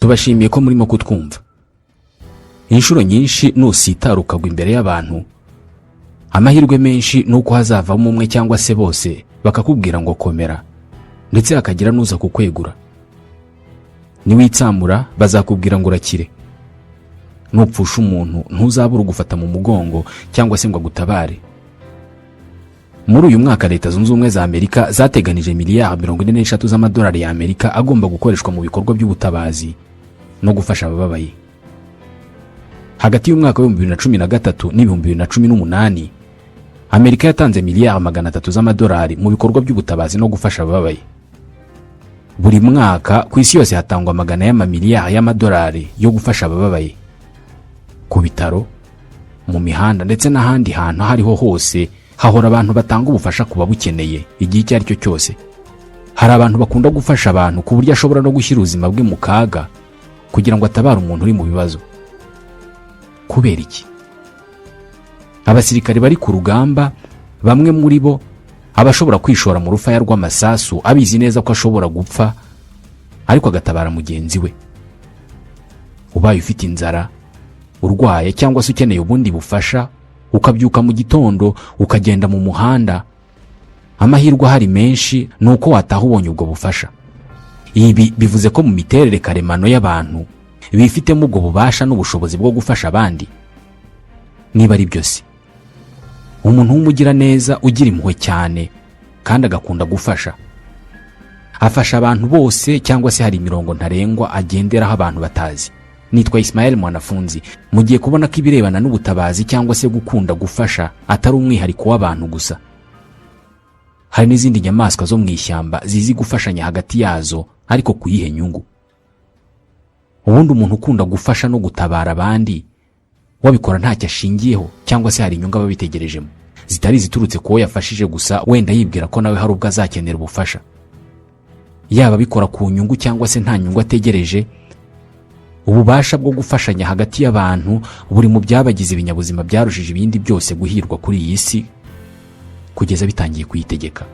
Tubashimiye ko murimo kutwumva. Inshuro nyinshi nusitara ukagwa imbere y'abantu, amahirwe menshi ni uko hazavamo umwe cyangwa se bose bakakubwira ngo komera, ndetse hakagira n'uza kukwegura. Niwitsamura bazakubwira ngo urakire. Nupfusha umuntu ntuzabura ugufata mu mugongo cyangwa se ngo agutabare. Muri uyu mwaka, Leta Zunze Ubumwe za Amerika zateganije miliyari 43 z'amadolari y'Amerika agomba gukoreshwa mu bikorwa by'ubutabazi no gufasha abababaye. Hagati y'umwaka wa 2013 n'2018, Amerika yatanze miliyari 300 z'amadolari mu bikorwa by'ubutabazi no gufasha abababaye. Buri mwaka ku isi yose hatangwa magana y'amamiliyari y'amadolari yo gufasha abababaye. Ku bitaro, mu mihanda ndetse n'ahandi hantu aho ariho hose hahora abantu batanga ubufasha ku babukeneye igihe icyo ari cyo cyose. Hari abantu bakunda gufasha abantu ku buryo ashobora no gushyira ubuzima bwe mu kaga kugira ngo atabare umuntu uri mu bibazo. Kubera iki? Abasirikare bari ku rugamba, bamwe muri bo aba ashobora kwishora mu rufaya rw'amasasu abizi neza ko ashobora gupfa, ariko agatabara mugenzi we. Ubaye ufite inzara, urwaye cyangwa se ukeneye ubundi bufasha, ukabyuka mu gitondo ukagenda mu muhanda, amahirwe ahari menshi ni uko wataha ubonye ubwo bufasha. Ibi bivuze ko mu miterere karemano y'abantu bifitemo ubwo bubasha n'ubushobozi bwo gufasha abandi. Niba ari byo se, umuntu w'umugiraneza ugira impuhwe cyane kandi agakunda gufasha, afasha abantu bose cyangwa se hari imirongo ntarengwa agenderaho abantu batazi? Nitwa Ismael Mwanafunzi. Mugiye kubona ko ibirebana n'ubutabazi cyangwa se gukunda gufasha atari umwihariko w'abantu gusa. Hari n'izindi nyamaswa zo mu ishyamba zizi gufashanya hagati yazo, ariko ku yihe nyungu? Ubundi umuntu ukunda gufasha no gutabara abandi, wabikora ntacyo ashingiyeho cyangwa se hari inyungu aba abitegerejemo zitari iziturutse ku wo yafashije gusa, wenda yibwira ko nawe hari ubwo azakenera ubufasha? Yaba abikora ku nyungu cyangwa se nta nyungu ategereje, ububasha bwo gufashanya hagati y'abantu buri mu byabagize ibinyabuzima byarushije ibindi byose guhirwa kuri iyi si kugeza bitangiye kuyitegeka.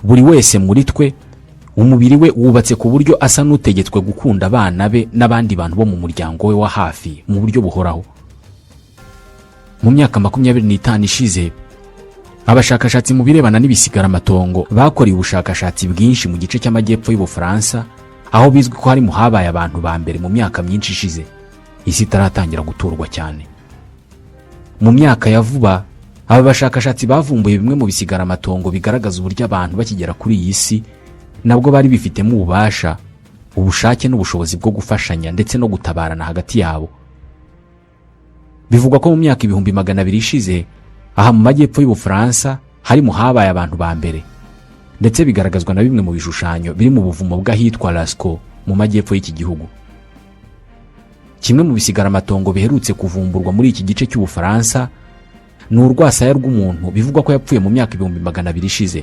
Buri wese muri twe umubiri we wubatse ku buryo asa n'utegetswe gukunda abana be n'abandi bantu bo mu muryango we wa hafi mu buryo buhoraho. Mu myaka 25 ishize, abashakashatsi mu birebana n'ibisigaramatongo bakoreye ubushakashatsi bwinshi mu gice cy'amajyepfo y'Ubufaransa, aho bizwi ko hari mu habaye abantu ba mbere mu myaka myinshi ishize isi itaratangira guturwa cyane. Mu myaka ya vuba, aba bashakashatsi bavumbuye bimwe mu bisigaramatongo bigaragaza uburyo abantu bakigera kuri iyi si nabwo bari bifitemo ububasha, ubushake n'ubushobozi bwo gufashanya ndetse no gutabarana hagati yabo. Bivugwa ko mu myaka 200,000 ishize, aha mu majyepfo y'Ubufaransa hari mu habaye abantu ba mbere, ndetse bigaragazwa na bimwe mu bishushanyo biri mu buvumo bw'ahitwa Lascaux mu majyepfo y'iki gihugu. Kimwe mu bisigaramatongo biherutse kuvumburwa muri iki gice cy'Ubufaransa ni urwasaya rw'umuntu bivugwa ko yapfuye mu myaka 200,000 ishize.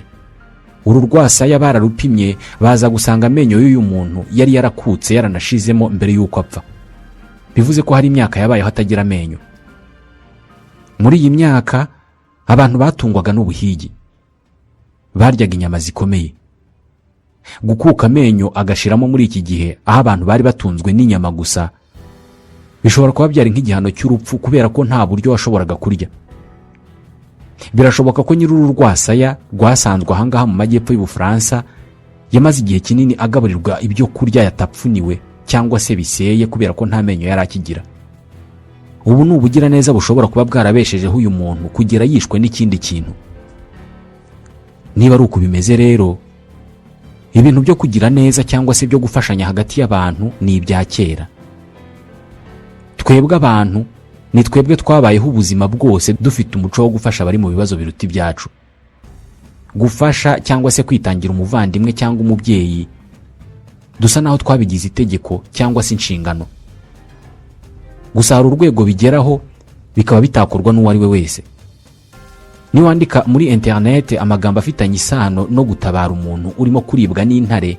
Uru rwasaya bararupimye, baza gusanga amenyo y'uyu muntu yari yarakutse, yaranashizemo mbere y'uko apfa. Bivuze ko hari imyaka yabayeho atagira amenyo. Muri iyi myaka abantu batungwaga n'ubuhigi, baryaga inyama zikomeye. Gukuka amenyo agashiramo muri iki gihe, aho abantu bari batunzwe n'inyama gusa, bishobora kuba byari nk'igihano cy'urupfu, kubera ko nta buryo washoboraga kurya. Birashoboka ko nyiri uru rwasaya rwasanzwe ahangaha mu majyepfo y'Ubufaransa yamaze igihe kinini agaburirwa ibyo kurya yatapfuniwe cyangwa se biseye, kubera ko nta menyo yari akigira. Ubu ni ubugiraneza bushobora kuba bwarabeshejeho uyu muntu kugera yishwe n'ikindi kintu. Niba ari uko bimeze rero, ibintu byo kugira neza cyangwa se byo gufashanya hagati y'abantu ni ibya kera. Twebwe abantu ni twebwe twabayeho ubuzima bwose dufite umuco wo gufasha abari mu bibazo biruta ibyacu. Gufasha cyangwa se kwitangira umuvandimwe cyangwa umubyeyi dusa naho twabigize itegeko cyangwa se inshingano. Gusa hari urwego bigeraho bikaba bitakorwa n'uwo ari we wese. Niwandika muri interineti amagambo afitanye isano no gutabara umuntu urimo kuribwa n'intare,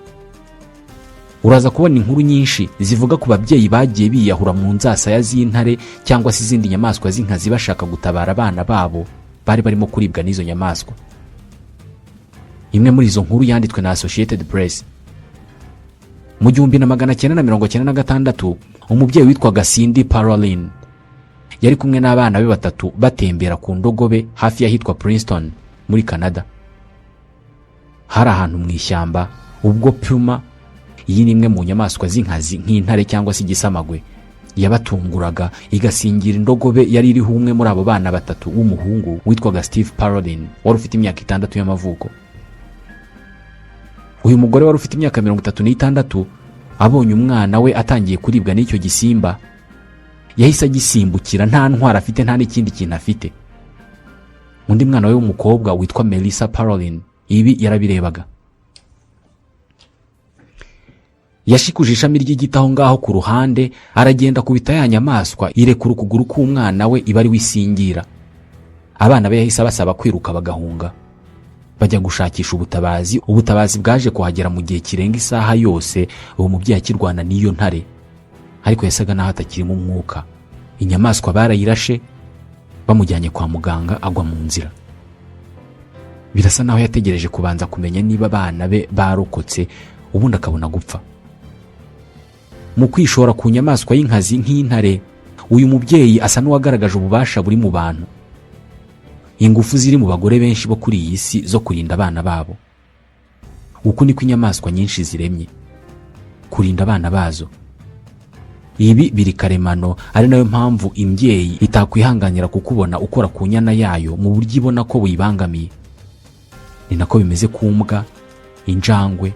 uraza kubona inkuru nyinshi zivuga ku babyeyi bagiye biyahura mu nzasaya z'intare cyangwa se izindi nyamaswa z'inkazi, bashaka gutabara abana babo bari barimo kuribwa n'izo nyamaswa. Imwe muri izo nkuru yanditswe na Associated Press. Mu 1996, umubyeyi witwaga Cindy Parolin yari kumwe n'abana be batatu batembera ku ndogobe hafi y'ahitwa Princeton muri Canada. Hari ahantu mu ishyamba ubwo puma, iyi ni imwe mu nyamaswa z'inkazi nk'intare cyangwa se igisamagwe, yabatunguraga igasingira indogobe yari iriho umwe muri abo bana batatu w'umuhungu witwaga Steve Parolin, wari ufite imyaka 6 y'amavuko. Uyu mugore wari ufite imyaka 36 abonye umwana we atangiye kuribwa n'icyo gisimba, yahise agisimbukira, nta ntwaro afite, nta n'ikindi kintu afite. Undi mwana we w'umukobwa witwa Melissa Parolin ibi yarabirebaga. Yashikuje ishami ry'igiti aho ngaho ku ruhande, aragenda akubita ya nyamaswa, irekura ukuguru k'umwana we, iba ari we isingira. Abana be yahise abasaba kwiruka, bagahunga bajya gushakisha ubutabazi. Ubutabazi bwaje kuhagera mu gihe kirenga isaha yose uwo mubyeyi akirwana n'iyo ntare, ariko yasaga n'aho atakirimo umwuka. Inyamaswa barayirashe, bamujyanye kwa muganga agwa mu nzira. Birasa n'aho yategereje kubanza kumenya niba abana be barokotse, ubundi akabona gupfa. Mu kwishora ku nyamaswa y'inkazi nk'intare, uyu mubyeyi asa n'uwagaragaje ububasha buri mu bantu, ingufu ziri mu bagore benshi bo kuri iyi si zo kurinda abana babo. Uku niko inyamaswa nyinshi ziremye, kurinda abana bazo. Ibi biri karemano, ari nayo mpamvu imbyeyi itakwihanganira kukubona ukora ku nyana yayo mu buryo ibona ko buyibangamiye. Ni nako bimeze ku mbwa, injangwe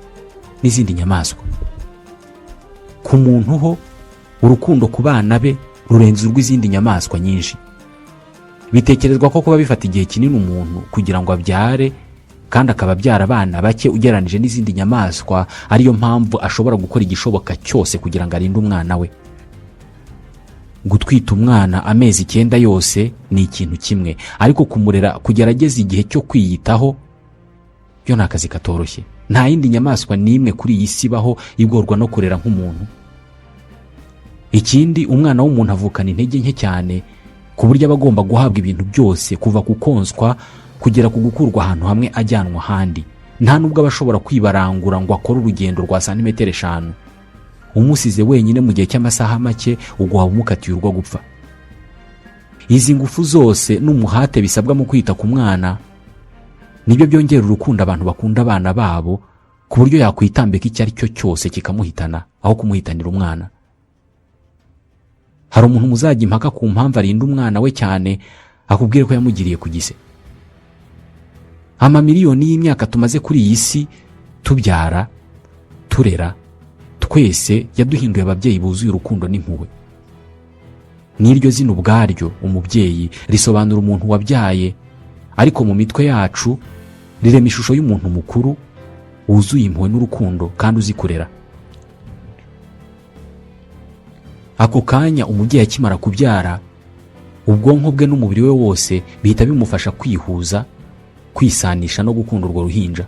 n'izindi nyamaswa. Ku muntu ho, urukundo ku bana be rurenze urw'izindi nyamaswa nyinshi. Bitekerezwa ko kuba bifata igihe kinini umuntu kugira ngo abyare, kandi akaba abyara abana bake ugereranije n'izindi nyamaswa, ariyo mpamvu ashobora gukora igishoboka cyose kugira ngo arinde umwana we. Gutwita umwana amezi 9 yose ni ikintu kimwe, ariko kumurera kugera ageze igihe cyo kwiyitaho byo ni akazi katoroshye. Nta yindi nyamaswa n'imwe kuri iyi si ibaho igorwa no kurera nk'umuntu. Ikindi, umwana w'umuntu avukana intege nke cyane, ku buryo aba agomba guhabwa ibintu byose, kuva ku konswa kugera ku gukurwa ahantu hamwe ajyanwa ahandi. Nta nubwo aba ashobora kwibarangura ngo akore urugendo rwa santimetero 5. Umusize wenyine mu gihe cy'amasaha make, ubwo waba umukatiye urwo gupfa. Izi ngufu zose n'umuhate bisabwa mu kwita ku mwana nibyo byongera urukundo abantu bakunda abana babo, ku buryo yakwitambika icyo ari cyo cyose kikamuhitana aho kumuhitanira umwana. Hari umuntu muzajya impaka ku mpamvu arinda umwana we cyane, akubwire ko yamugiriye ku gise. Amamiliyoni y'imyaka tumaze kuri iyi si tubyara, turera, twese yaduhinduye ababyeyi buzuye urukundo n'impuhwe. N'iryo zina ubwaryo umubyeyi risobanura umuntu wabyaye, ariko mu mitwe yacu rirema ishusho y'umuntu mukuru wuzuye impuhwe n'urukundo kandi uzi kurera. Ako kanya umubyeyi akimara kubyara, ubwonko bwe n'umubiri we wose bihita bimufasha kwihuza, kwisanisha no gukunda urwo ruhinja.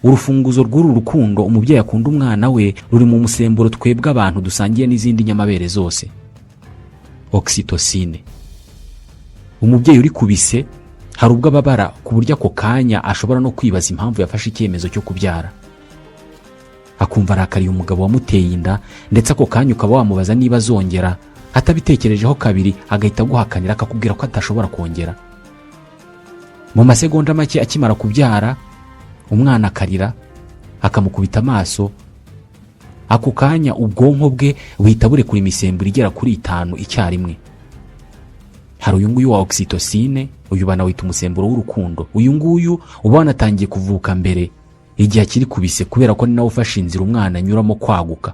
Urufunguzo rw'uru rukundo umubyeyi akunda umwana we ruri mu musemburo twebwe abantu dusangiye n'izindi nyamabere zose, oxytocine. Umubyeyi uri kubise hari ubwo ababara ku buryo ako kanya ashobora no kwibaza impamvu yafashe icyemezo cyo kubyara, akumva arakariye umugabo wamuteye inda, ndetse ako kanya ukaba wamubaza niba azongera, atabitekerejeho kabiri agahita aguhakanira, akakubwira ko adashobora kongera. Mu masegonda make akimara kubyara, umwana akarira akamukubita amaso, ako kanya ubwonko bwe buhita burekura imisemburo igera kuri itanu icyarimwe. Hari uyu nguyu wa oxytocine, uyu banawita umusemburo w'urukundo. Uyu nguyu uba wanatangiye kuvuka mbere igihe akiri kubise, kubera ko ni nawe ufashe inzira umwana anyuramo kwaguka.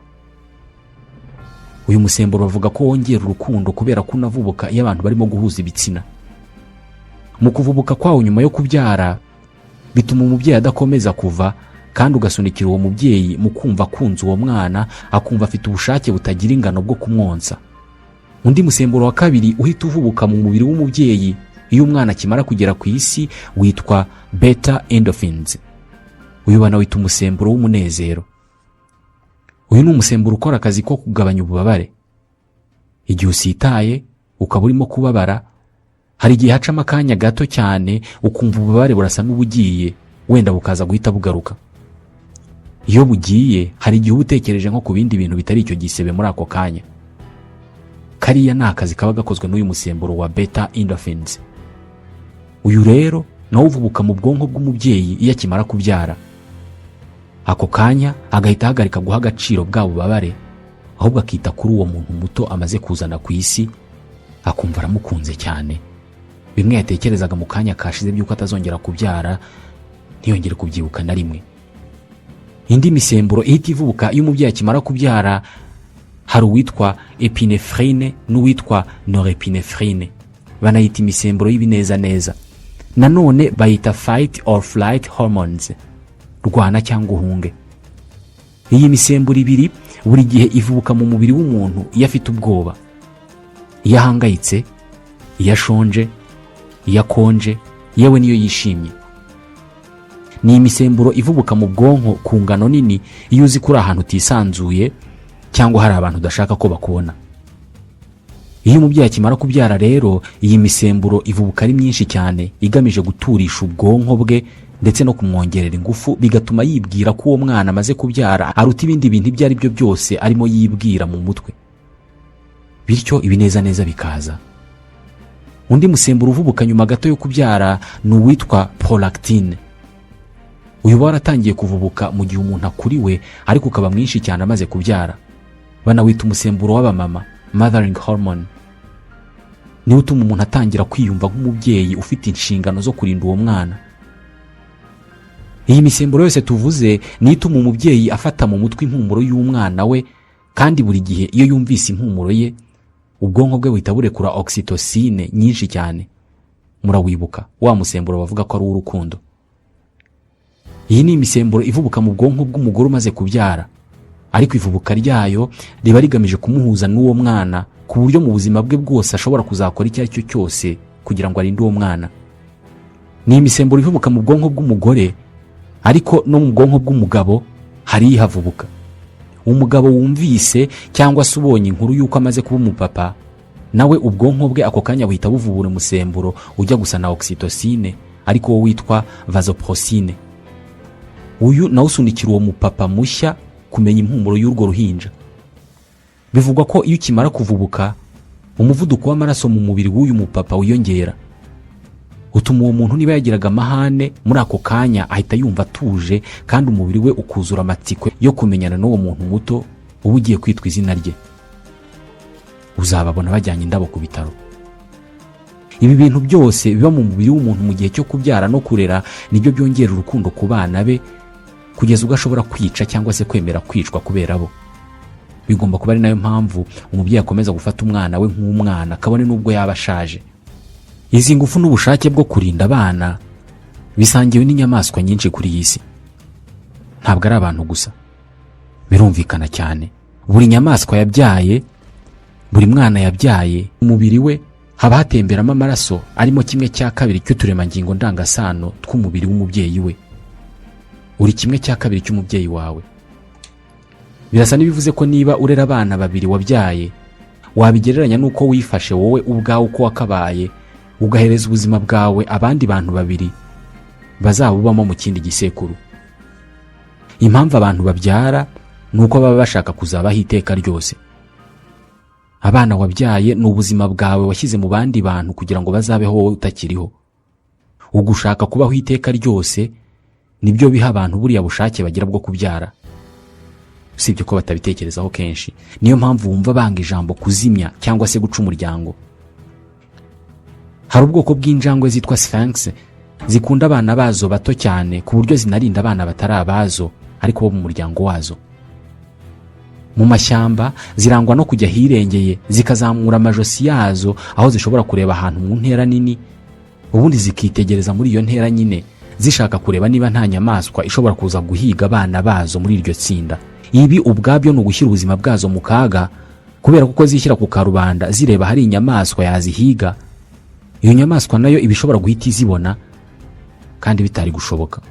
Uyu musemburo bavuga ko wongera urukundo kubera ko unavubuka iyo abantu barimo guhuza ibitsina. Mu kuvubuka kwawo nyuma yo kubyara bituma umubyeyi adakomeza kuva, kandi ugasunikira uwo mubyeyi mu kumva akunze uwo mwana, akumva afite ubushake butagira ingano bwo kumwonsa. Undi musemburo wa kabiri uhita uvubuka mu mubiri w'umubyeyi Iyo umwana akimara kugera ku isi witwa beta endorphins. Uyu banawita umusemburo w'umunezero. Uyu ni umusemburo ukora akazi ko kugabanya ububabare. Igihe usitaye ukaba urimo kubabara, hari igihe hacamo akanya gato cyane ukumva ububabare burasa n'ubugiye, wenda bukaza guhita bugaruka. Iyo bugiye, hari igihe uba utekereje nko ku bindi bintu bitari icyo gisebe muri ako kanya. Kariya ni akazi kaba gakozwe n'uyu musemburo wa beta endorphins. Uyu rero nawo uvubuka mu bwonko bw'umubyeyi iyo akimara kubyara. Ako kanya agahita ahagarika guha agaciro bwa bubabare, ahubwo akita kuri uwo muntu muto amaze kuzana ku isi, akumva aramukunze cyane. Bimwe yatekerezaga mu kanya kashize by'uko atazongera kubyara, ntiyongere kubyibuka na rimwe. Indi misemburo ihita ivubuka iyo umubyeyi akimara kubyara, hari uwitwa epinephrine n'uwitwa norepinephrine. Banayita imisemburo y'ibinezaneza. Nanone bayita fight or flight hormones, rwana cyangwa uhunge. Iyi misemburo ibiri buri gihe ivubuka mu mubiri w'umuntu iyo afite ubwoba, iyo ahangayitse, iyo ashonje, iyo akonje, yewe n'iyo yishimye. Ni imisemburo ivubuka mu bwonko ku ngano nini iyo uzi ko uri ahantu utisanzuye cyangwa hari abantu udashaka ko bakubona. Iyo umubyeyi akimara kubyara rero, iyi misemburo ivubuka ari myinshi cyane, igamije guturisha ubwonko bwe ndetse no kumwongerera ingufu, bigatuma yibwira ko uwo mwana amaze kubyara aruta ibindi bintu ibyo ari byo byose arimo yibwira mu mutwe, bityo ibinezaneza bikaza. Undi musemburo uvubuka nyuma gato yo kubyara ni uwitwa prolactine. Uyu uba waratangiye kuvubuka mu gihe umuntu akuriwe, ariko ukaba mwinshi cyane amaze kubyara. Banawita umusemburo w'abamama, mothering hormone. Niwo utuma umuntu atangira kwiyumva nk'umubyeyi ufite inshingano zo kurinda uwo mwana. Iyi misemburo yose tuvuze niyo ituma umubyeyi afata mu mutwe impumuro y'umwana we, kandi buri gihe iyo yumvise impumuro ye, ubwonko bwe buhita burekura oxytocine nyinshi cyane. Murawibuka wa musemburo bavuga ko ari uw'urukundo. Iyi ni imisemburo ivubuka mu bwonko bw'umugore umaze kubyara, ariko ivubuka ryayo riba rigamije kumuhuza n'uwo mwana, ku buryo mu buzima bwe bwose ashobora kuzakora icyo ari cyo cyose kugira ngo arinde uwo mwana. Ni imisemburo ivubuka mu bwonko bw'umugore, ariko no mu bwonko bw'umugabo hari ihavubuka. Umugabo wumvise cyangwa se ubonye inkuru y'uko amaze kuba umupapa, nawe ubwonko bwe ako kanya buhita buvubura umusemburo ujya gusa na oxytocine, ariko wo witwa vasopressine. Uyu nawe usunikira uwo mupapa mushya kumenya impumuro y'urwo ruhinja. Bivugwa ko iyo ukimara kuvubuka, umuvuduko w'amaraso mu mubiri w'uyu mupapa wiyongera, utuma uwo muntu niba yagiraga amahane, muri ako kanya ahita yumva atuje, kandi umubiri we ukuzura amatsiko yo kumenyana n'uwo muntu muto uba ugiye kwitwa izina rye. Uzababona bajyanye indabo ku bitaro. Ibi bintu byose biba mu mubiri w'umuntu mu gihe cyo kubyara no kurera nibyo byongera urukundo ku bana be, kugeza ubwo ashobora kwica cyangwa se kwemera kwicwa kubera bo. Bigomba kuba ari nayo mpamvu umubyeyi akomeza gufata umwana we nk'umwana, kabone n'ubwo yaba ashaje. Izi ngufu n'ubushake bwo kurinda abana bisangiwe n'inyamaswa nyinshi kuri iyi si, ntabwo ari abantu gusa. Birumvikana cyane, buri nyamaswa yabyaye, buri mwana yabyaye, umubiri we haba hatemberamo amaraso arimo 1/2 cy'uturemangingo ndangasano tw'umubiri w'umubyeyi we. Uri 1/2 cy'umubyeyi wawe. Birasa n'ibivuze ko niba urera abana babiri wabyaye, wabigereranya n'uko wifashe wowe ubwawe uko wakabaye, ugahereza ubuzima bwawe abandi bantu babiri bazabubamo mu kindi gisekuru. Impamvu abantu babyara ni uko baba bashaka kuzabaho iteka ryose. Abana wabyaye ni ubuzima bwawe washyize mu bandi bantu kugira ngo bazabeho wowe utakiriho. Ugushaka kubaho iteka ryose nibyo biha abantu buriya bushake bagira bwo kubyara, usibye ko batabitekerezaho kenshi. Niyo mpamvu wumva banga ijambo kuzimya cyangwa se guca umuryango. Hari ubwoko bw'injangwe zitwa sphinx zikunda abana bazo bato cyane, ku buryo zinarinda abana batari abazo ariko bo mu muryango wazo. Mu mashyamba zirangwa no kujya ahirengeye, zikazamura amajosi yazo aho zishobora kureba ahantu mu ntera nini, ubundi zikitegereza muri iyo ntera nyine, zishaka kureba niba nta nyamaswa ishobora kuza guhiga abana bazo muri iryo tsinda. Ibi ubwabyo ni ugushyira ubuzima bwazo mu kaga, kubera kuko zishyira ku karubanda zireba hari inyamaswa yazihiga. Iyo nyamaswa nayo iba ishobora guhita izibona kandi bitari gushoboka.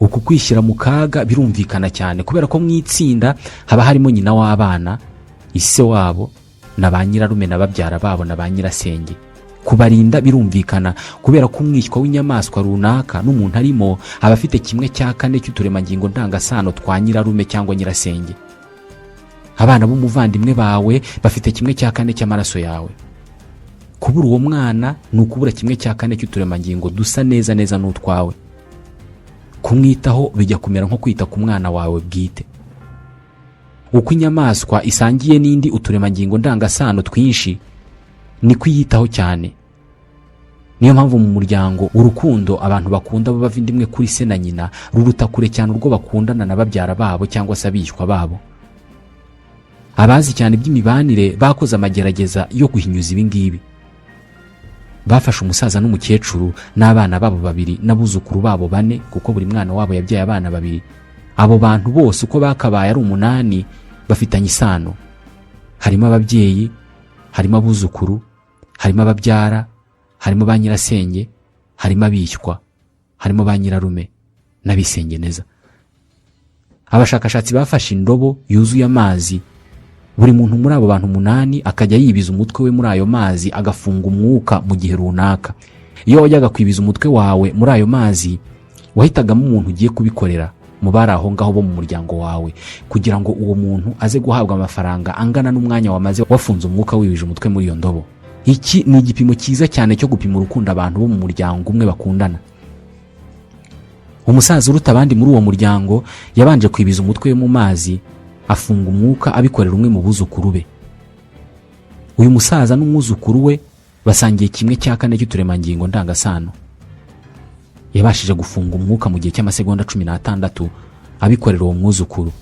Uku kwishyira mu kaga birumvikana cyane, kubera ko mu itsinda haba harimo nyina w'abana, ise wabo na ba nyirarume na babyara babo na ba nyirasenge. Kubarinda birumvikana, kubera ko umwishywa w'inyamaswa runaka n'umuntu arimo aba afite 1/4 cy'uturemangingo ndangasano twa nyirarume cyangwa nyirasenge. Abana b'umuvandimwe bawe bafite 1/4 cy'amaraso yawe. Kubura uwo mwana ni ukubura 1/4 cy'uturemangingo dusa neza neza n'utwawe. Kumwitaho bijya kumera nko kwita ku mwana wawe bwite. Uko inyamaswa isangiye n'indi uturemangingo ndangasano twinshi, niko iyitaho cyane. Niyo mpamvu mu muryango urukundo abantu bakunda bava inda imwe kuri se na nyina ruruta kure cyane urwo bakundana na babyara babo cyangwa se abishywa babo. Abazi cyane iby'imibanire bakoze amagerageza yo guhinyuza ibi ngibi. Bafashe umusaza n'umukecuru n'abana babo babiri n'abuzukuru babo bane, kuko buri mwana wabo yabyaye abana babiri. Abo bantu bose uko bakabaye ari umunani bafitanye isano. Harimo ababyeyi, harimo abuzukuru, harimo ababyara, harimo ba nyirasenge, harimo abishywa, harimo ba nyirarume n'abisengeneza. Abashakashatsi bafashe indobo yuzuye amazi, buri muntu muri abo bantu umunani akajya yibiza umutwe we muri ayo mazi, agafunga umwuka mu gihe runaka. Iyo wajyaga kwibiza umutwe wawe muri ayo mazi, wahitagamo umuntu ugiye kubikorera mu bari aho ngaho bo mu muryango wawe, kugira ngo uwo muntu aze guhabwa amafaranga angana n'umwanya wamaze wafunze umwuka wibije umutwe muri iyo ndobo. Iki ni igipimo cyiza cyane cyo gupima urukundo abantu bo mu muryango umwe bakundana. Umusaza uruta abandi muri uwo muryango yabanje kwibiza umutwe we mu mazi, afunga umwuka, abikorera umwe mu buzukuru be. Uyu musaza n'umwuzukuru we basangiye 1/4 cy'uturemangingo ndangasano. Yabashije gufunga umwuka mu gihe cy'amasegonda 16 abikorera uwo mwuzukuru.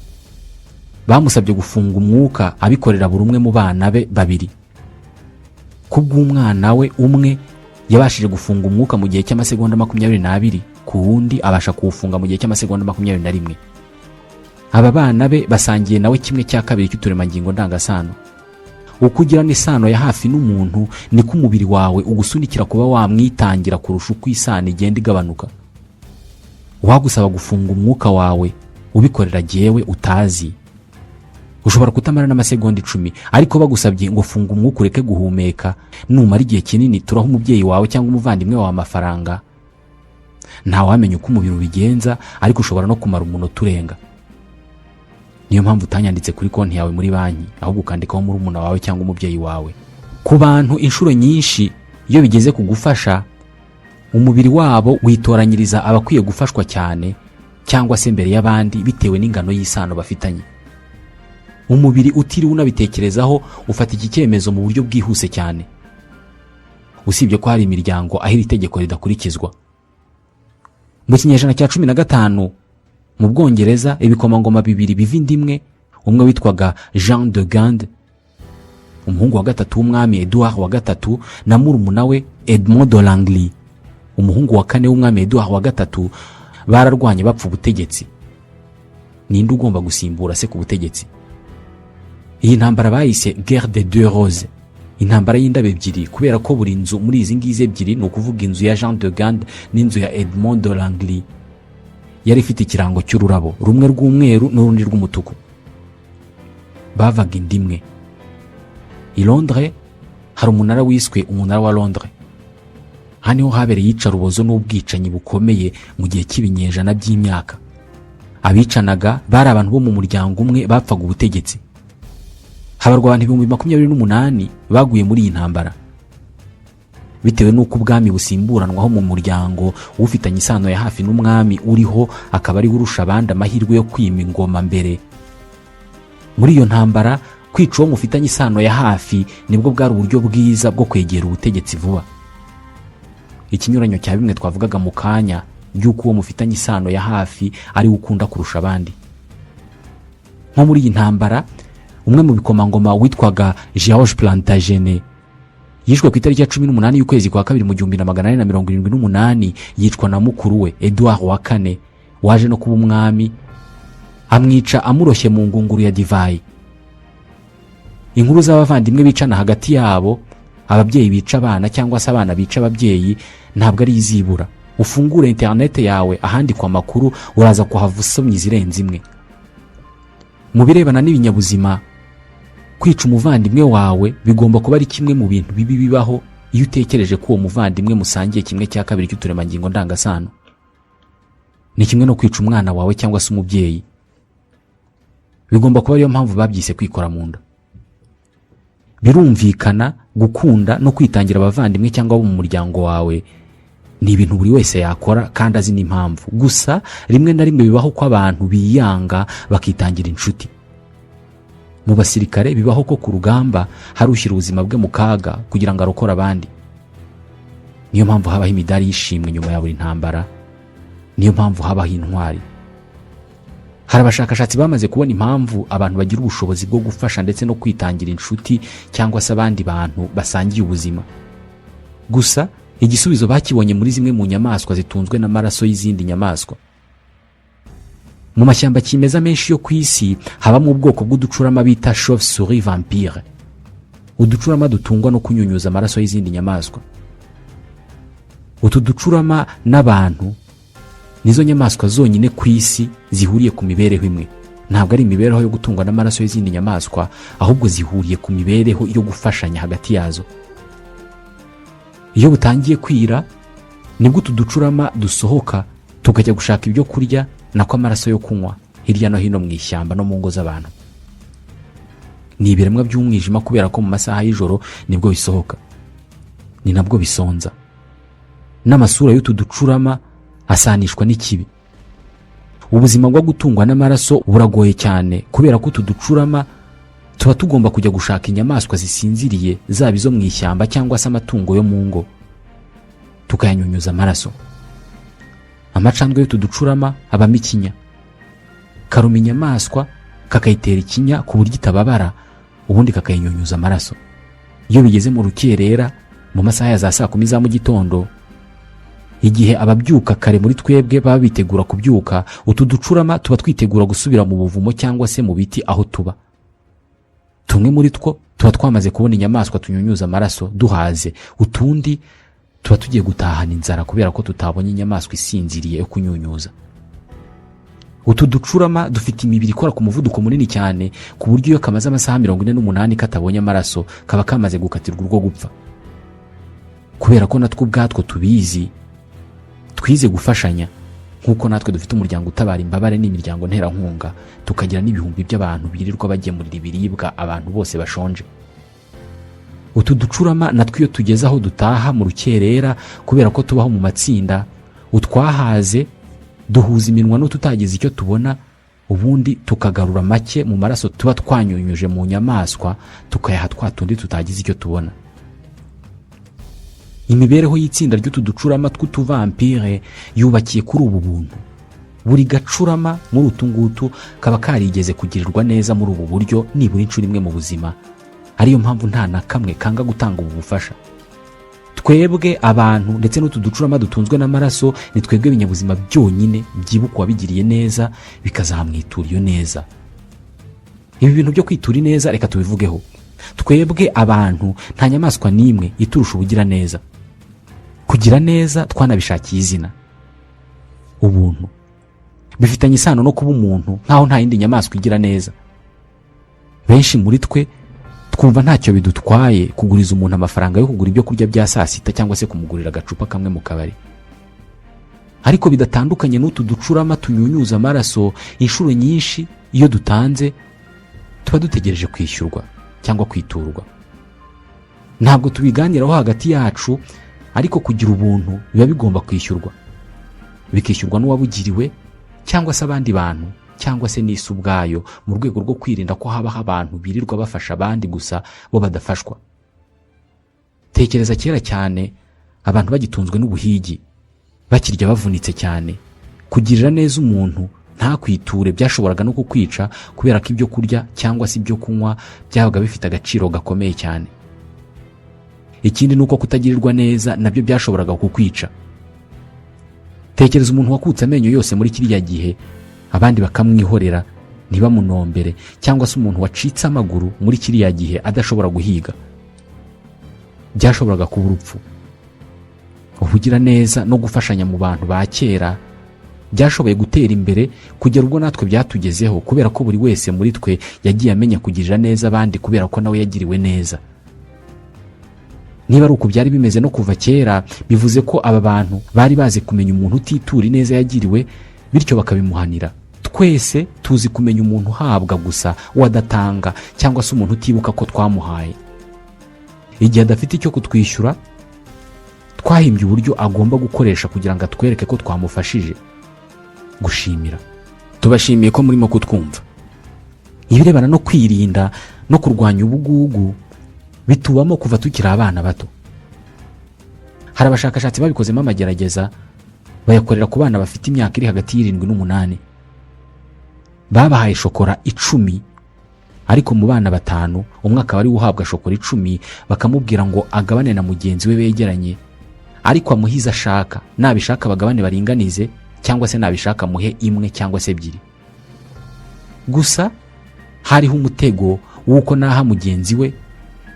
Bamusabye gufunga umwuka abikorera buri umwe mu bana be babiri. Kubw'umwana we umwe, yabashije gufunga umwuka mu gihe cy'amasegonda 22, ku wundi abasha kuwufunga mu gihe cy'amasegonda 21. Aba bana be basangiye nawe 2/3 cy'uturemangingo ndangasano. Uko ugirana isano ya hafi n'umuntu, niko umubiri wawe ugusunikira kuba wamwitangira kurusha uko isano igenda igabanuka. Wagusaba gufunga umwuka wawe ubikorera jyewe utazi, ushobora kutamara n'amasegonda 10, ariko bagusabye ngo funga umwuka ureke guhumeka, numara igihe kinini turaha umubyeyi wawe cyangwa umuvandimwe wawe amafaranga. Ntawamenya uko umubiri ubigenza, ariko ushobora no kumara umunota urenga. Niyo mpamvu utanyanditse kuri konti yawe muri banki, ahubwo ukandikaho murumuna wawe cyangwa umubyeyi wawe. Ku bantu, inshuro nyinshi iyo bigeze ku gufasha, umubiri wabo witoranyiriza abakwiye gufashwa cyane cyangwa se mbere y'abandi, bitewe n'ingano y'isano bafitanye. Umubiri utiriwe unabitekerezaho ufata iki cyemezo mu buryo bwihuse cyane, usibye ko hari imiryango aho iri tegeko ridakurikizwa. Mu kinyejana cya 15 mu Bwongereza, ibikomangoma bibiri biva inda imwe, umwe witwaga Jean de Gand, umuhungu wa gatatu w'umwami Edouard wa gatatu, na murumuna we Edmond de Langley, umuhungu wa kane w'umwami Edouard wa gatatu, bararwanye bapfa ubutegetsi. Ninde ugomba gusimbura se ku butegetsi? Iyi ntambara bayise Guerre des deux roses, intambara y'indabo ebyiri, kubera ko buri nzu muri izi ngizi ebyiri, ni ukuvuga inzu ya Jean de Gand n'inzu ya Edmond de Langley, yari ifite ikirango cy'ururabo rumwe rw'umweru n'urundi rw'umutuku. Bavaga inda imwe. I Londres hari umunara wiswe umunara wa Londres. Aha niho habereye iyicarubozo n'ubwicanyi bukomeye mu gihe cy'ibinyejana by'imyaka. Abicanaga bari abantu bo mu muryango umwe bapfaga ubutegetsi. Habarwa abantu 28,000 baguye muri iyi ntambara. Bitewe n'uko ubwami busimburanwaho mu muryango, ufitanye isano ya hafi n'umwami uriho akaba ariwe urusha abandi amahirwe yo kwima ingoma mbere. Muri iyo ntambara, kwica uwo mufitanye isano ya hafi nibwo bwari uburyo bwiza bwo kwegera ubutegetsi vuba, ikinyuranyo cya bimwe twavugaga mu kanya by'uko uwo mufitanye isano ya hafi ariwe ukunda kurusha abandi. Nko muri iyi ntambara, umwe mu bikomangoma witwaga George Plantagenet yishwe ku itariki ya 18 y'ukwezi kwa kabiri mu 1478. Yicwa na mukuru we Edouard wa kane, waje no kuba umwami. Amwica amuroshye mu ngunguru ya divayi. Inkuru z'abavandimwe bicana hagati yabo Ababyeyi bica abana cyangwa se abana bica ababyeyi ntabwo ari izibura. Ufungure interineti yawe, ahandikwa amakuru uraza kuhava usomye izirenze imwe. Mu birebana n'ibinyabuzima, kwica umuvandimwe wawe bigomba kuba ari kimwe mu bintu bibi bibaho, iyo utekereje ko uwo muvandimwe musangiye 1/2 cy'uturemangingo ndangasano. Ni kimwe no kwica umwana wawe cyangwa se umubyeyi. Bigomba kuba ariyo mpamvu babyise kwikora mu nda. Birumvikana, gukunda no kwitangira abavandimwe cyangwa abo mu muryango wawe ni ibintu buri wese yakora kandi azi n'impamvu. Gusa rimwe na rimwe bibaho ko abantu biyanga bakitangira inshuti. Mu basirikare bibaho ko ku rugamba hari ushyira ubuzima bwe mu kaga kugira ngo arokore abandi. Niyo mpamvu habaho imidari y'ishimwe nyuma ya buri ntambara, niyo mpamvu habaho intwari. Hari abashakashatsi bamaze kubona impamvu abantu bagira ubushobozi bwo gufasha ndetse no kwitangira inshuti cyangwa se abandi bantu basangiye ubuzima. Gusa igisubizo bakibonye muri zimwe mu nyamaswa zitunzwe n'amaraso y'izindi nyamaswa. Mu mashyamba kimeza menshi yo ku isi habamo ubwoko bw'uducurama bita chauve-souris vampire, uducurama dutungwa no kunyunyuza amaraso y'izindi nyamaswa. Utu ducurama n'abantu nizo nyamaswa zonyine ku isi zihuriye ku mibereho imwe. Ntabwo ari imibereho yo gutungwa n'amaraso y'izindi nyamaswa, ahubwo zihuriye ku mibereho yo gufashanya hagati yazo. Iyo butangiye kwira nibwo utu ducurama dusohoka tukajya gushaka ibyo kurya, nako amaraso yo kunywa, hirya no hino mu ishyamba no mu ngo z'abantu. Ni ibiremwa by'umwijima kubera ko mu masaha y'ijoro nibwo bisohoka, ni nabwo bisonza. N'amasura y'utu ducurama asanishwa n'ikibi. Ubuzima bwo gutungwa n'amaraso buragoye cyane, kubera ko utu ducurama tuba tugomba kujya gushaka inyamaswa zisinziriye, zaba izo mu ishyamba cyangwa se amatungo yo mu ngo, tukayanyunyuza amaraso. Amacandwe y'utu ducurama abamo ikinya. Karuma inyamaswa, kakayitera ikinya ku buryo itababara, ubundi kakayinyunyuza amaraso. Iyo bigeze mu rukerera, mu masaha ya za saa 10 za mu gitondo, igihe ababyuka kare muri twebwe baba bitegura kubyuka, utu ducurama tuba twitegura gusubira mu buvumo cyangwa se mu biti aho tuba. Tumwe muri two tuba twamaze kubona inyamaswa tunyunyuza amaraso duhaze, utundi tuba tugiye gutahana inzara kubera ko tutabonye inyamaswa isinziriye yo kunyunyuza. Utu ducurama dufite imibiri ikora ku muvuduko munini cyane, ku buryo iyo kamaze amasaha 48 katabonye amaraso kaba kamaze gukatirwa urwo gupfa. Kubera ko natwo ubwatwo tubizi, twize gufashanya, nk'uko natwe dufite umuryango utabara imbabare n'imiryango nterankunga, tukagira n'ibihumbi by'abantu birirwa bagemurira ibiribwa abantu bose bashonje. Utu ducurama natwo iyo tugeze aho dutaha mu rukerera, kubera ko tubaho mu matsinda, utwahaze duhuza iminwa n'ututagize icyo tubona, ubundi tukagarura make mu maraso tuba twanyunyuje mu nyamaswa, tukayaha twa tundi tutagize icyo tubona. Imibereho y'itsinda ry'utu ducurama tw'utuvampire yubakiye kuri ubu buntu. Buri gacurama muri utu ngutu kaba karigeze kugirirwa neza muri ubu buryo nibura inshuro imwe mu buzima, ariyo mpamvu nta na kamwe kanga gutanga ubu bufasha. Twebwe abantu ndetse n'utu ducurama dutunzwe n'amaraso ni twebwe ibinyabuzima byonyine byibuka uwabigiriye neza, bikazamwitura iyo neza. Ibi bintu byo kwitura ineza reka tubivugeho. Twebwe abantu nta nyamaswa n'imwe iturusha ubugiraneza. Kugira neza twanabishakiye izina, ubuntu. Bifitanye isano no kuba umuntu, nk'aho nta yindi nyamaswa igira neza. Benshi muri twe twumva ntacyo bidutwaye kuguriza umuntu amafaranga yo kugura ibyo kurya bya saa sita, cyangwa se kumugurira agacupa kamwe mu kabari. Ariko bidatandukanye n'utu ducurama tunyunyuza amaraso, inshuro nyinshi iyo dutanze tuba dutegereje kwishyurwa cyangwa kwiturwa. Ntabwo tubiganiraho hagati yacu, ariko kugira ubuntu biba bigomba kwishyurwa, bikishyurwa n'uwabugiriwe cyangwa se abandi bantu cyangwa se n'isi ubwayo, mu rwego rwo kwirinda ko habaho abantu birirwa bafasha abandi gusa bo badafashwa. Tekereza kera cyane, abantu bagitunzwe n'ubuhigi, bakirya bavunitse cyane. Kugirira neza umuntu ntakwiture byashoboraga no kukwica, kubera ko ibyo kurya cyangwa se ibyo kunywa byabaga bifite agaciro gakomeye cyane. Ikindi ni uko kutagirirwa neza nabyo byashoboraga kukwica. Tekereza umuntu wakutse amenyo yose muri kiriya gihe, abandi bakamwihorera ntibamunombere, cyangwa se umuntu wacitse amaguru muri kiriya gihe adashobora guhiga. Byashoboraga kuba urupfu. Ubugiraneza no gufashanya mu bantu ba kera byashoboye gutera imbere kugera ubwo natwe byatugezeho, kubera ko buri wese muri twe yagiye amenya kugirira neza abandi, kubera ko nawe yagiriwe neza. Niba ari uku byari bimeze no kuva kera, bivuze ko aba bantu bari bazi kumenya umuntu utitura ineza yagiriwe, bityo bakabimuhanira. Twese tuzi kumenya umuntu uhabwa gusa we adatanga, cyangwa se umuntu utibuka ko twamuhaye igihe adafite icyo kutwishyura. Twahimbye uburyo agomba gukoresha kugira ngo atwereke ko twamufashije: gushimira. Tubashimiye ko murimo kutwumva. Ibirebana no kwirinda no kurwanya ubugugu bitubamo kuva tukiri abana bato. Hari abashakashatsi babikozemo amagerageza, bayakorera ku bana bafite imyaka iri hagati y'7 n'umunani. Babahaye shokora 10, ariko mu bana batanu umwe akaba ariwe uhabwa shokora 10, bakamubwira ngo agabane na mugenzi we begeranye, ariko amuhe izo ashaka. Nabishaka bagabane baringanize, cyangwa se nabishaka amuhe imwe cyangwa se ebyiri gusa. Hariho umutego w'uko naha mugenzi we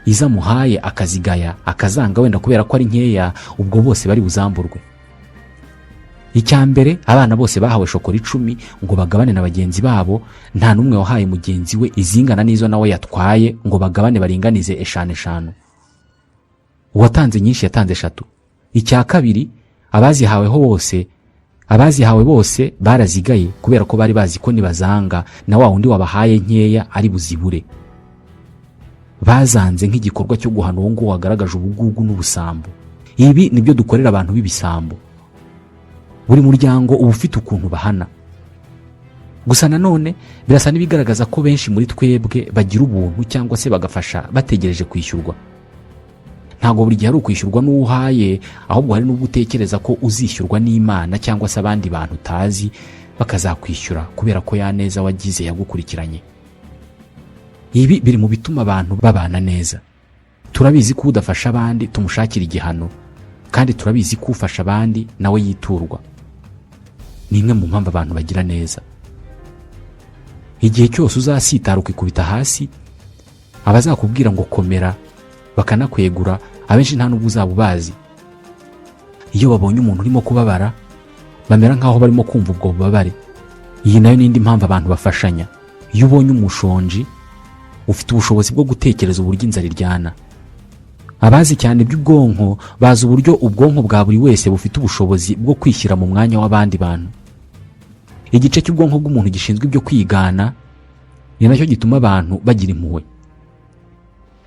izo amuhaye akazigaya, akazanga wenda kubera ko ari nkeya, ubwo bose bari buzamburwe. Icya mbere, abana bose bahawe shokora 10 ngo bagabane na bagenzi babo. Nta n'umwe wahaye mugenzi we izingana n'izo nawe yatwaye ngo bagabane baringanize eshanu eshanu. Uwatanze nyinshi yatanze eshatu. Icya kabiri, abazihawe bose barazigaye, kubera ko bari bazi ko nibazanga na wa wundi wabahaye nkeya ari buzibure. Bazanze nk'igikorwa cyo guhana uwo nguwo wagaragaje ubugugu n'ubusambo. Ibi nibyo dukorera abantu b'ibisambo. Buri muryango uba ufite ukuntu bahana. Gusa nanone birasa n'ibigaragaza ko benshi muri twebwe bagira ubuntu cyangwa se bagafasha bategereje kwishyurwa. Ntabwo buri gihe ari ukwishyurwa n'uwo uhaye, ahubwo hari n'ubwo utekereza ko uzishyurwa n'Imana cyangwa se abandi bantu utazi, bakazakwishyura kubera ko ya neza wagize yagukurikiranye. Ibi biri mu bituma abantu babana neza. Turabizi ko udafasha abandi tumushakira igihano, kandi turabizi ko ufasha abandi nawe yiturwa. Ni imwe mu mpamvu abantu bagira neza. Igihe cyose uzasitara ukikubita hasi, abazakubwira ngo komera bakanakwegura, abenshi nta n'ubwo uzaba ubazi. Iyo babonye umuntu urimo kubabara, bamera nk'aho barimo kumva ubwo bubabare. Iyi nayo ni indi mpamvu abantu bafashanya. Iyo ubonye umushonji, ufite ubushobozi bwo gutekereza uburyo inzara iryana. Abazi cyane iby'ubwonko bazi uburyo ubwonko bwa buri wese bufite ubushobozi bwo kwishyira mu mwanya w'abandi bantu. Igice cy'ubwonko bw'umuntu gishinzwe ibyo kwigana ni nacyo gituma abantu bagira impuhwe.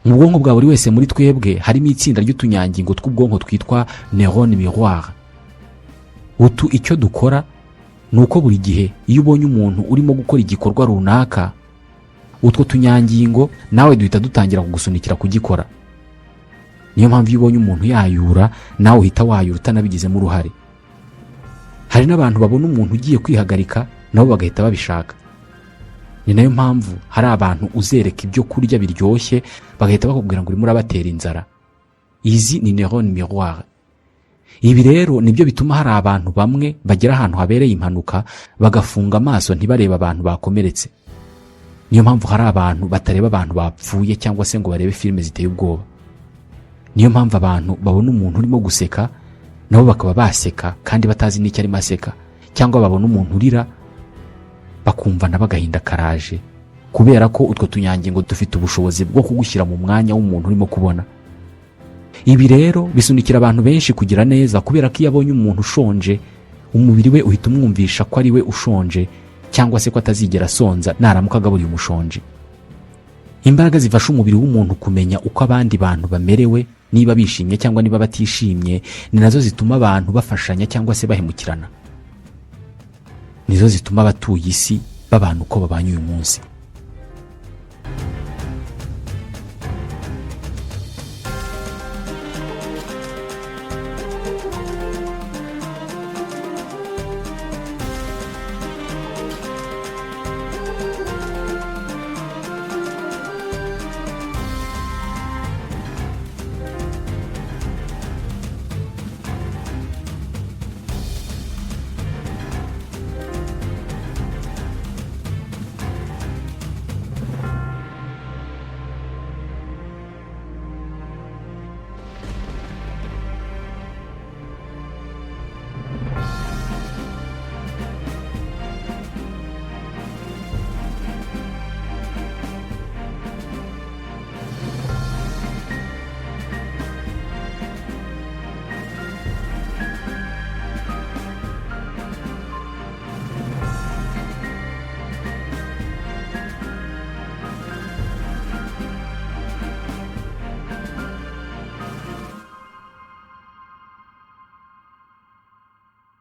Mu bwonko bwa buri wese muri twebwe harimo itsinda ry'utunyangingo tw'ubwonko twitwa neurone miroir. Utu icyo dukora ni uko buri gihe iyo ubonye umuntu urimo gukora igikorwa runaka, utwo tunyangingo nawe duhita dutangira kugusunikira kugikora. Niyo mpamvu iyo ubonye umuntu yayura, nawe uhita wayura utanabigizemo uruhare. Hari n'abantu babona umuntu ugiye kwihagarika, nabo bagahita babishaka. Ni nayo mpamvu hari abantu uzereka ibyo kurya biryoshye, bagahita bakubwira ngo urimo urabatera inzara. Izi ni neurone miroir. Ibi rero nibyo bituma hari abantu bamwe bagera ahantu habereye impanuka bagafunga amaso, ntibarebe abantu bakomeretse. Niyo mpamvu hari abantu batareba abantu bapfuye cyangwa se ngo barebe filime ziteye ubwoba. Niyo mpamvu abantu babona umuntu urimo guseka, nabo bakaba baseka kandi batazi n'icyo arimo aseka, cyangwa babona umuntu urira bakumva nabo agahinda karaje, kubera ko utwo tunyangingo dufite ubushobozi bwo kugushyira mu mwanya w'umuntu urimo kubona. Ibi rero bisunikira abantu benshi kugira neza, kubera ko iyo abonye umuntu ushonje, umubiri we uhita umwumvisha ko ari we ushonje, cyangwa se ko atazigera asonza naramuka agaburiye umushonji. Imbaraga zifasha umubiri w'umuntu kumenya uko abandi bantu bamerewe, niba bishimye cyangwa niba batishimye, ni nazo zituma abantu bafashanya cyangwa se bahemukirana. Nizo zituma abatuye isi babana uko babanye uyu munsi.